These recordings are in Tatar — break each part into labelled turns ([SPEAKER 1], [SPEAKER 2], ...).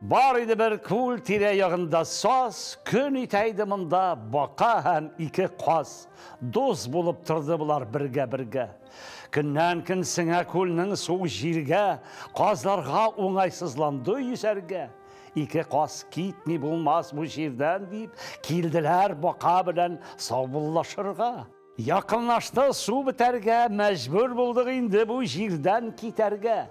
[SPEAKER 1] Бар иде бер күл тирә-ягында саз, көн итә иде монда бака һәм ике каз. Дус булып торды болар бергә-бергә. Көннән-көн сеңә күлнең суы җиргә, казларга уңайсызланды йөзәргә. Ике каз китми булмас бу җирдән дип, килделәр бака белән саубуллашырга. Якынлашты су бетәргә, мәҗбүр булдык инде бу җирдән китәргә.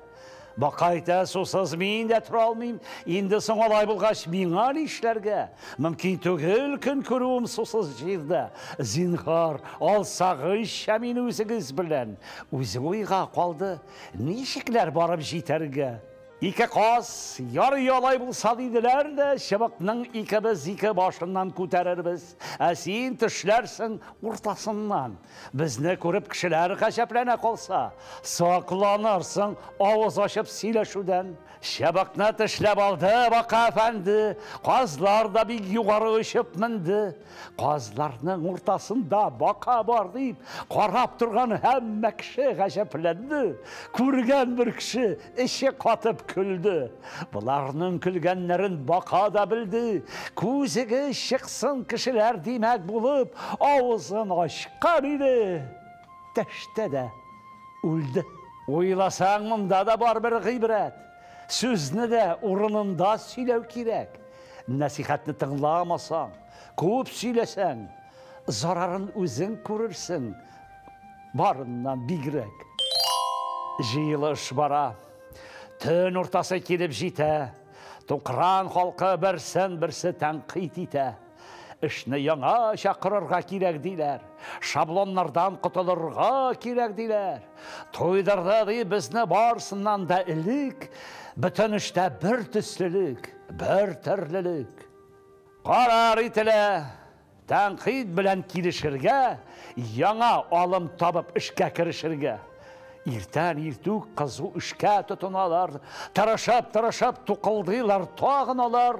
[SPEAKER 1] Бака әйтә, сусыз мин дә тора алмыйм, инде соң алай булгач миңа нишләргә? Мөмкин түгел көн күрүем сусыз җирдә. Зинһар, алсагызча мине үзегез белән. Үзе уйга калды, ничекләр барып җитәргә? Ике каз, ярый алай булса диделәр дә, чыбыкның икебез ике башыннан күтәрербез, ә син тешләрсең уртасыннан. Безне күреп кешеләр гаҗәпләнә калса, сакланырсың авыз ачып сөйләшүдән. Чыбыкны тешләп алды Бака әфәнде, казлар да бик югары очып менде. Казларның уртасында бака бар дип, карап торган һәммә кеше гаҗәпләнде. Күргән бер кеше эче катып көлде. Боларның көлгәннәрен бака да белде. Күзегез чыксын кешеләр димәк булып, авызын ачкан иде. Тәштә дә үлде. Уйласаң, монда да бар бер гыйбрәт. Сүзне дә урынында сөйләү кирәк. Нәсихәтне тыңламасаң, күп сөйләсәң, зарарын үзең күрерсең, барыннан бигрәк. Җыелыш бара. Төн уртасы килеп җитә. Тукран халкы берсен-берсе тәнкыйть итә. Эшне яңача корырга кирәк диләр. Шаблоннардан котылырга кирәк диләр. Туйдырды ди безне барсыннан да элек. Бөтен эштә бер төслелек, бер төрлелек. Карар ителә, тәнкыйть белән килешергә, яңа алым табып эшкә керешергә. Иртән иртүк кызу эшкә тотыналар, тырышып-тырышып тукылдыйлар тагын алар.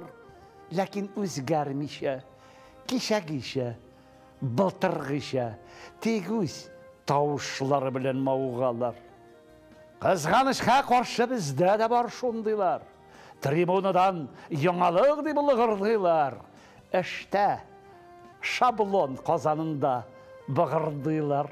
[SPEAKER 1] Ләкин үзгәрмичә, кичәгечә, былтыргыча, тик үз тавышлары белән мавыгалар. Кызганычка каршы бездә дә бар шундыйлар. Трибунадан яңалык дип лыгырдыйлар. Эштә шаблон казанында быгырдыйлар.